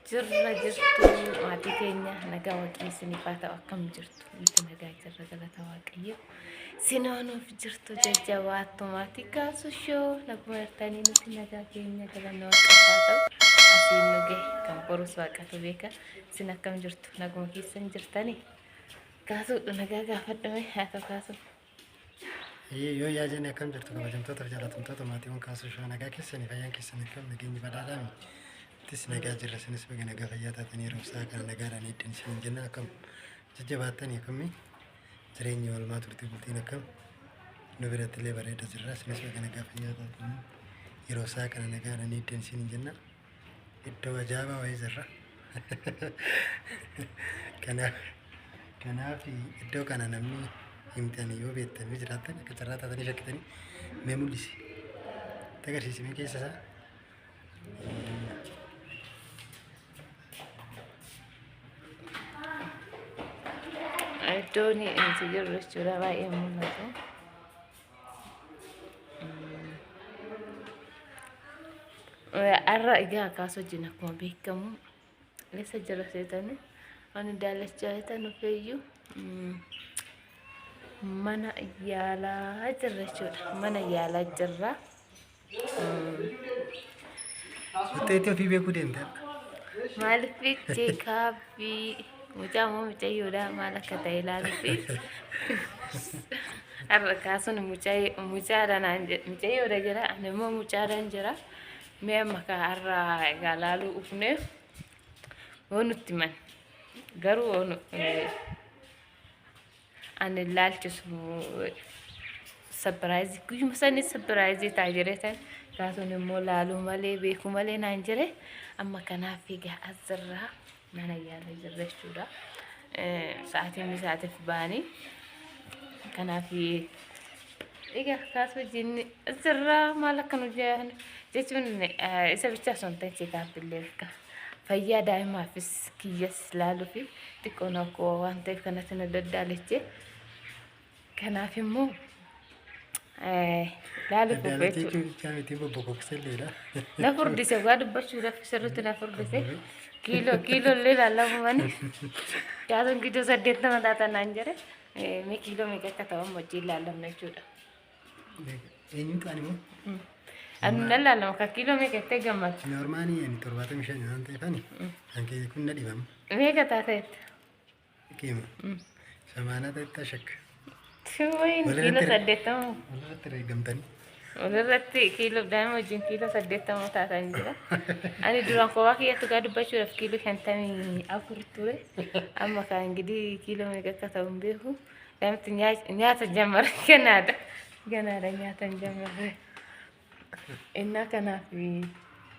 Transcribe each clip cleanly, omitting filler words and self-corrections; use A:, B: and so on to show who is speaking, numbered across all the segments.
A: Jirra jirtu maatii keenya, nagaa waaqii isiniif haa ta'u. Akkam jirtu? Nuti nagaa jirra, galata Waaqayyo. Sinoonuuf jirtu jajjabaattu maatii Kaasu Show, naguma jirtanii? Nuti nagaa keenya, galanni Waaqaaf haa ta'u. Asiin nu gahe, kan borus Waaqatu beeka. Isin akkam jirtu? Naguma keessan jirtanii? Kaasuudha, nagaa gaafadhume haa ta'u Kaasu.
B: Yoo yaa jenne, akkam jirtu kabajamtoota fi jaallatamtoota maatiiwwan Kaasuu Show? Nagaa keessanii, fayyaan keessan akkam? Nageenyi badhaadhaami? Ittis nagaa jirra, isinis baga nagaa fayyaa taatanii yeroo isaa kana nagaadhaan eeddan isiniin jenna. Akkam jajjabaattanii? Akkamii jireenyi oolmaa turtii bultiin akkam? Nu biratti illee bareeda jirra, isinis baga nagaa fayyaa taatanii yeroo isaa kana nagaadhaan eeddan isiniin jenna. Iddoo ajaa'ibaa wayii jirra. Kanaaf iddoo kana namni himtanii yoo beektan yoo jiraattan, akka carraa taatanii shakkitanii, mee mul'isi. Agarsiisi mee keessa isaa.
A: Iddoon nuti jirru jechuudha baay'ee mul'atu. Har'a egaa Kaasuu wajjin akkuma beekamu eessa jira seetanii? Ani daalachaa jetan dhufeeyyuu mana yaalaa jirra jechuudha. Mana yaalaa jirra.
B: Wuxxeetii ofii beekuu deemte.
A: Maaliif? Check-upii mucaa moo mucayyoodha, maal akka ta'e ilaaluufi. Har'a Kaasuun mucaadha naan jedhe, mucayyoodha jira, ani immoo mucaadhaan jira. Mee amma ka har'a egaa laaluu dhufnee yoo nutti himan garuu ani laalchisu surprise, guyyuma sanii surprise ta'a jedhee, Kaasuun immoo laaluu malee beekuu malee naan jedhe. Amma kanaaf egaa asirraa mana yaala jirra jechuudha. Sa'aatiin isaatiif ba'anii, kanaaf egaa Kaasuu wajjin asirraa maal akka nu jedhan jechuun isa bichaa osoo hin ta'in check-upillee akka fayyaa daa'imaafis kiyyas ilaaluu fi xiqqoo na koo waan ta'eef kanatti na daddaalechee, kanaaf immoo laaluuf
B: Daddaalachee
A: jechuudha.
B: Bichaa miti, bobbokokselleedha.
A: Na furdise, waa dubbachuudhaaf sirriitti na furdise. Kiiloo kiiloo illee ilaalamu mani. Kaasuun kiiloo 80 taatan naan jedhe. Mee kiiloo meeqa akka ta'u amma wajjin ilaalamna jechuudha.
B: Eenyutu, ani moo?
A: Ani nan ilaalama kan kiiloo meeqa jettee gammadu?
B: Normally ani 75 waan ta'eef, ani kan kee kun na dhibama.
A: Meeqa taateetta?
B: Keema. Samaanaa ta'ettaa shakka.
A: Wayin kiiloo 80.
B: Walirratti reeggamtanii.
A: Walirratti kiiloo daa'ima wajjin kiiloo 80 taatan jira. Ani duraan kophaa kiyyatti gaa dubbachuudhaaf kiiloo 54 ture. Amma kan ingidihi kiiloo meeqa akka ta'u hin beeku. Daa'imti nyaata jammare ganaadha. Ganaadha, nyaata hin jammarre. Innaa kanaaf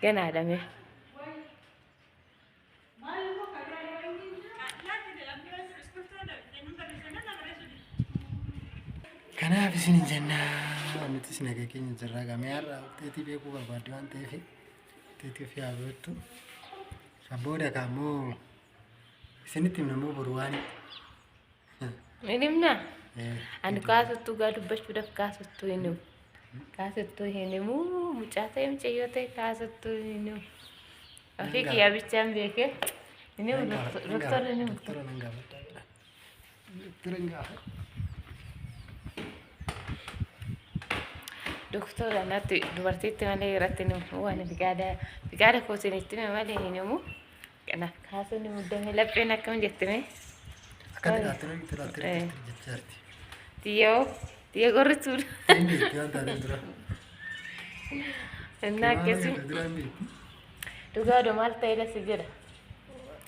A: ganaadha mee.
B: Kanaaf isin jenna, nutis nagaa keenya jirraa. Gamee har'a wuxxeetii beekuu barbaadde waan ta'eef, wuxxeetii ofii haa beektu. Kan booda kaammoo isinitti himna immoo boru waan.
A: Hin himnaa? Ani Kaasuttuu gaa dubbachuudhaaf Kaasuttuu hin himu. Kaasuttuu hin himu, mucaa ta'e mucayyoo ta'e kaasuttuu hin himu. Ofii kiyyaa bichaan beekee hin himu, doktorri hin himu.
B: Doktora nan gaafadha jedha. Doktora hin gaafadha.
A: Doktora natti dubartiitti malee irratti hin himu. Waan fiqaada fiqaada kootiin itti hime malee hin himu. Kanaaf Kaasuun ni muddame, lapheen akkam jettime?
B: Akka xilaattee xilaattee jechaa jirti.
A: Tiyyoo tiyya gorrituudha.
B: Hin beekti waan taateef dura.
A: Innaa akkasii
B: Dura hin beekti.
A: Dhugaa odoo maal ta'e lasi jedha.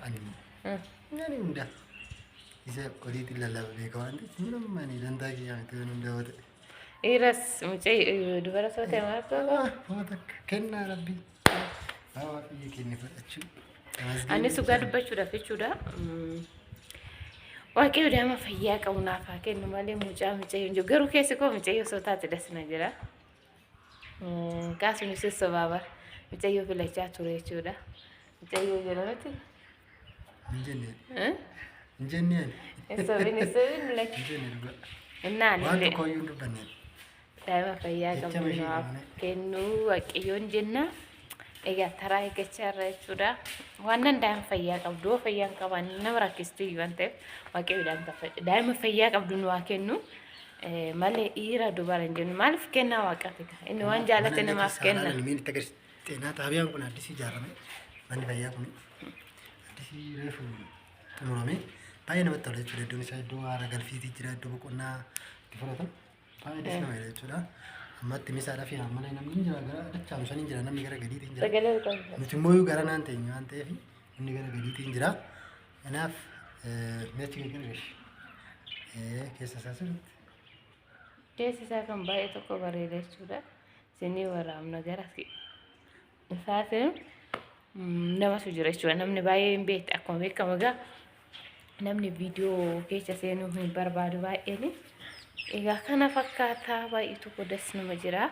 B: Ani ani hunda isa oliitiin lallaba beeka waan ta'eef, nama ani dantaa kiyyaa miti waan hundaa yoo ta'e.
A: Dhiiras mucay dubara soo ta'e maal ta'u?
B: Waa takka kennaa Rabbii. Waa Waaqayyo kenne fudhachuu.
A: Anis dhugaa dubbachuudhaaf jechuudha. Waaqayyo daa'ima fayyaa qabu naaf haa kennu malee mucaa mucayyoo hin jiru. Garuu keessi koo mucayyoo osoo taate dasna jira. Kaasuunis sobaa bara. Mucayyoo filachaa ture jechuudha. Mucayyoo jedha miti.
B: Hin jenne. Hin jenne ani.
A: Hin sobin, hin sobin lakki.
B: Hin jenne dhugaa.
A: Innaan
B: Waan
A: illee
B: tokko iyyuu hin dubbanne.
A: daa'ima fayyaa
B: Jecha
A: qabu
B: mashii
A: naaf
B: malee.
A: kennu Waaqayyoon jenna. Egaa taraa eeggachaa irra jechuudha. Waan nan daa'ima fayyaa qabdu fayyaan qaban nama rakkisti waan ta'eef waaqayyo daa'ima fayyaa qabdu nu haa kennu. Malee dhiira dubara hin jennu maaliif kennaa waaqaati inni waan jaalate namaaf kenna.
B: Xeenaa xaabiyaan kun addisii ijaarame manni fayyaa kun addisii reefu xumurame baay'ee namatti tola jechuudha. Iddoon isaa iddoo haara galfiitii jira iddoo boqonnaa itti fudhatan baay'ee das nama jechuudha. Ammatti misaadhaa fi malee namni hin jira gara dachaan san hin jira namni gara gadiitiin jira. Nuti immoo gara naan teenye waan ta'eef namni gara gadiitiin jira. Kanaaf mi'achi gargar keessa isaa sirriitti.
A: Keessi isaa kan baay'ee tokko bareeda jechuudha. Isinii waraabna gara isaatiin namatu jira jechuudha. Namni baay'ee hin beekne akkuma beekamu egaa namni viidiyoo keessa seenuu hin barbaadu baay'een. Egaa kana fakkaataa baay'ee tokko das nama jira.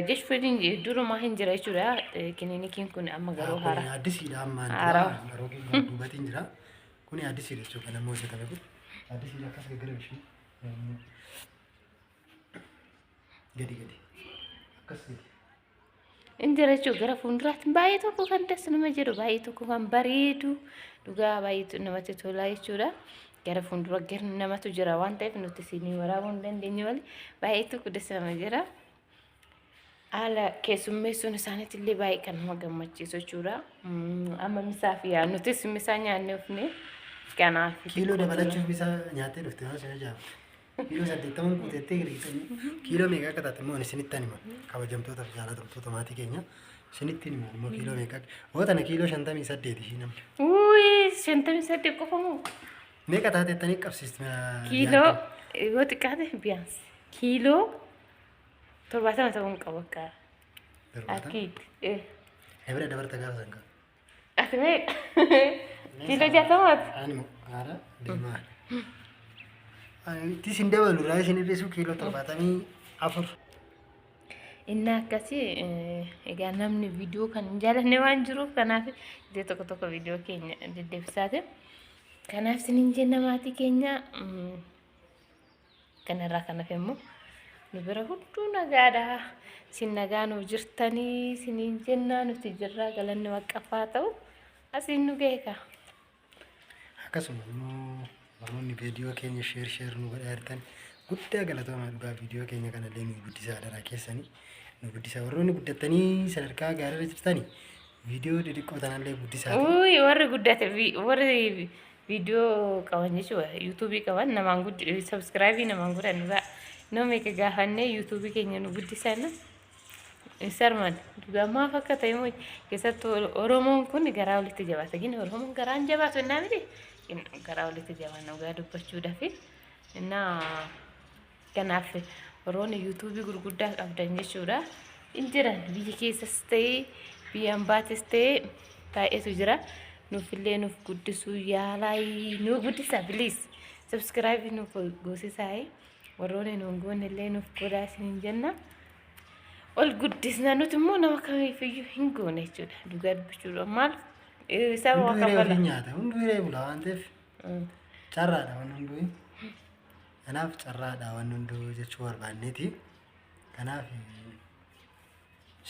A: Jechuun durumaa hin jira jechuudha. Kiliinikiin kun amma garuu
B: haaraa. Addisiidha ammaan yeroo duubatiin jira. Kuni addisiidha jechuudha nama hojjetame kun. Addisiidha akkas gaggara ishee. Gadi gadi. Akkas gadi.
A: Inni jira jechuudha gara fuulduraatti baay'ee tokko kan das nama jedhu baay'ee tokko kan bareedu dhugaa baay'ee namatti tola jechuudha. Gara fuuldura gara namatu jira waan ta'eef nuti isinii waraabuu hin dandeenye malee baay'ee tokko das nama jira. Haala keessummeessuun isaaniitti illee baay'ee kan nama gammachiisu jechuudha. Amma misaa fi nutis misaa nyaannee ofne kanaaf.
B: Kiiloo dabalachuuf misaa nyaattee dhufte waan isin ajaa'iba. Kiiloo 80 guutettee girgisan kiiloo meeqa akka taate immoo isinitti hima kabajamtoota fi jaalatamtoota maatii keenya isinitti hima immoo kiiloo meeqa hoo tana kiiloo 58 ishii namni.
A: Wuuyi 58 qofa moo?
B: Meeqa taatettanii qabsiisti?
A: Kiiloo yoo xiqqaate biyaans kiiloo 70 ta'uu hin qabu akka. Akkiitti.
B: Ebira dabarta gaafa san qaba.
A: Ati meeqa? Kiiloo 60ti?
B: Ani haara deemaa. Itti isin dabalu irraa isin hir'isu kiiloo 74.
A: Inni akkasii egaa namni viidiyoo kan hin jaalanne waan jiruuf kanaaf iddoo tokko tokko viidiyoo keenya deddeebisaati. Kanaaf isiniin jenna maatii keenya kanarraa kan hafe immoo nu bira hunduu nagaadha. Isin nagaa nuuf jirtanii isiniin jenna nuti jirraa galanni waaqaaf ta'u asiin nu geeka.
B: Akkasuma immoo namoonni viidiyoo keenya sheer sheer nu godhaa jirtan guddaa galatoomaa dhugaa viidiyoo keenya kanallee nu guddisaa daraa keessanii nu guddisaa warroonni guddattanii sadarkaa gaariirra jirtanii viidiyoo xixiqqoo tanallee guddisaa.
A: Uy warri guddate warri viidiyoo qaban jechuudha yuutuubii qaban namaan guddi sabskraayibii namaan godhan dhugaa nama meeqa gaafannee yuutuubii keenya nu guddisan sarman dhugaa maaf akka ta'e immoo keessattuu Oromoon kun garaa walitti jabaata gini Oromoon garaan jabaatu innaa miti garaa walitti jabaanna dhugaa dubbachuudhaaf innaa kanaaf warroonni yuutuubii gurguddaa qabdan jechuudha hin jiran biyya keessas ta'ee biyya ambaatis ta'ee baay'eetu jira nuufillee nuuf guddisuu yaalaa nu guddisa please subscribe nuuf goosisaa warroonni nuun goone illee nuuf godhaa isiniin jenna. Ol guddisna nuti immoo nama kamiifiyyuu hin goone jechuudha dhugaa dubbachuudha maal isaa waa
B: Hunduu hiree
A: kaffala.
B: ofii nyaata hunduu hiree bula waan ta'eef carraadha waan hunduu. Kanaaf carraadha waan hunduu jechuu barbaanneeti. Kanaaf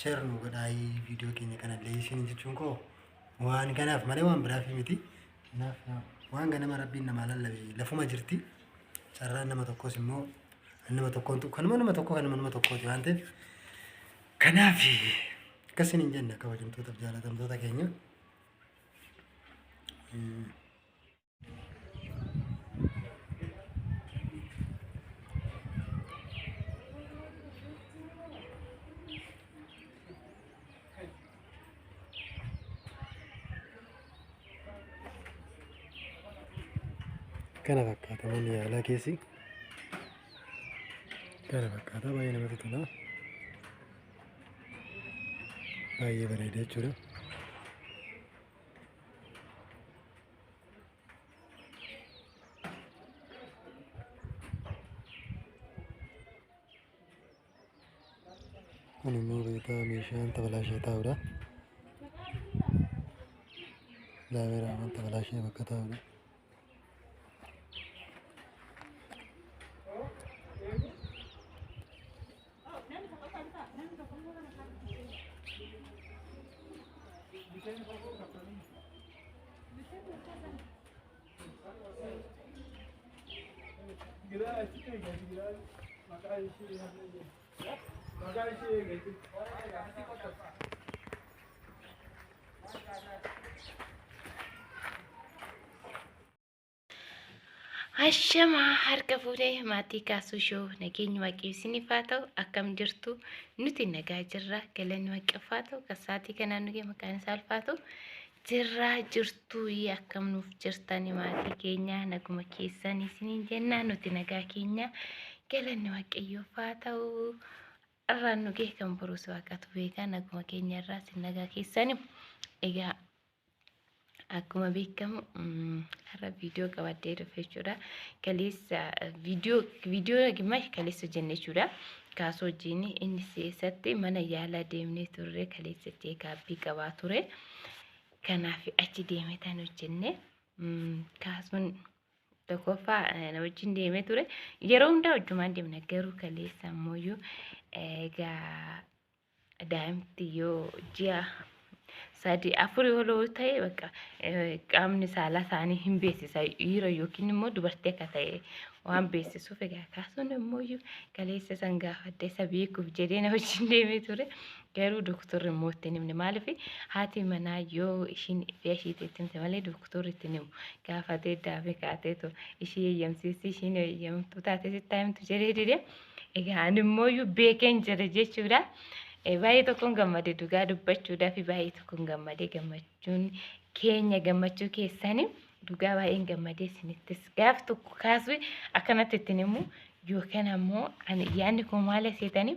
B: sheer nu godhaa viidiyoo keenya kanallee isin jechuun koo waan kanaaf malee waan biraaf miti. Kanaaf waan ganama rabbiin namaa lallabe lafuma jirti. Carraan nama tokkos immoo nama tokkoon kanuma nama tokko kanuma nama tokkooti waan ta'eef. Kanaaf akkasin hin jenna kabajamtootaaf jaalatamtoota keenya. Kana fakkaata manni yaalaa keessi. Kana fakkaata baay'ee namatti tola. Baay'ee bareeda jechuudha. Kun immoo beekaa meeshaan tabalaashee taa'udha. Laameeraan tabalaashee bakka taa'udha.
A: Ashamaa harka fuudhee maatii kaasuu shoo nageenyi waaqii isiniif haa ta'u akkam jirtu nuti nagaa jirra galanni waaqaaf haa ta'u kan sa'aatii kanaan nu ga'e maqaan isaa ulfaatu jirraa jirtuu akkam nuuf jirtani maatii keenya naguma keessan isiniin jenna nuti nagaa keenya galanni waaqayyoof haa ta'u irraan nu ga'e kan boruus waaqatu beekaa naguma keenya irraa isin nagaa keessani egaa akkuma beekamu har'a viidiyoo qabadhee dhufe jechuudha. Kaleessa viidiyoo viidiyoo gimaash kaleessa hojjenne jechuudha. Kaasoo wajjin inni keessatti mana yaalaa deemnee turre kaleessa cheekaappii qabaa ture. Kanaaf achi deemee tan hojjenne kaasuun tokkoffaa na wajjin deemee ture. Yeroo hundaa wajjumaan deemna garuu kaleessa ammoo egaa daa'imti yoo ji'a sadii afurii ol yoo ta'e bakka qaamni saalaa isaanii hin beeksisa dhiira yookiin immoo dubartii akka ta'e waan beeksisuuf egaa kaasuun immoo kaleessa san gaafadhe isa beekuuf jedhee na wajjin deemee ture garuu doktorri immoo itti hin himne maaliif haati manaa yoo ishiin fedha ishiitti itti himte malee doktorri itti hin himu gaafatee daafee kaateetu ishii eeyyamsiisi ishiin eeyyamtuu taate sitti himtu jedhee dide egaa ani immoo beekeen jira jechuudha. Baay'ee tokkoon gammade dhugaa dubbachuudhaaf baay'ee tokkoon gammade gammachuun keenya gammachuu keessanii dhugaa baay'een gammadee isinittis gaaf tokko kaasuu akkanatti ittiin himu yookaan ammoo ani yaadni koo maal seetanii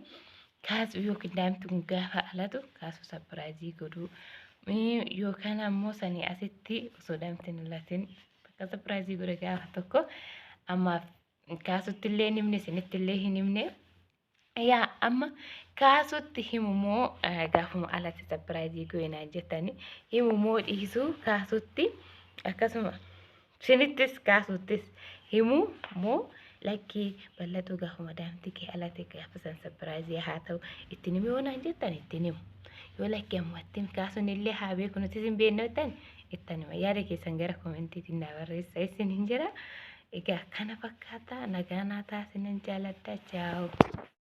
A: kaasuu yookiin daa'imti kun gaafa alatu kaasuu sapiraayizii godhuu yookaan ammoo sanii asitti osoo daa'imti hin alatin bakka sapiraayizii godhe gaafa tokko ammaaf kaasutti illee hin himne isinitti illee hin himne. Yaa amma kaasutti himumoo gaafuma alatti sapiraayizii goonaa jettanii himumoo dhiisuu kaasutti akkasuma isinittis kaasuttis himuu moo lakkii bal'atu gaafuma daa'imti kee alatti gaafa san sapiraayizii haa ta'u ittiin himi yoo naan jettan ittiin himu yoo lakkii ammoo ittiin kaasuun illee haa beeku nutis hin beekne jettan ittiin hima yaada keessan gara koomentiitiin naa barreessa isin hin jira egaa kana fakkaata nagaa naa taasisan jaaladha chaawu.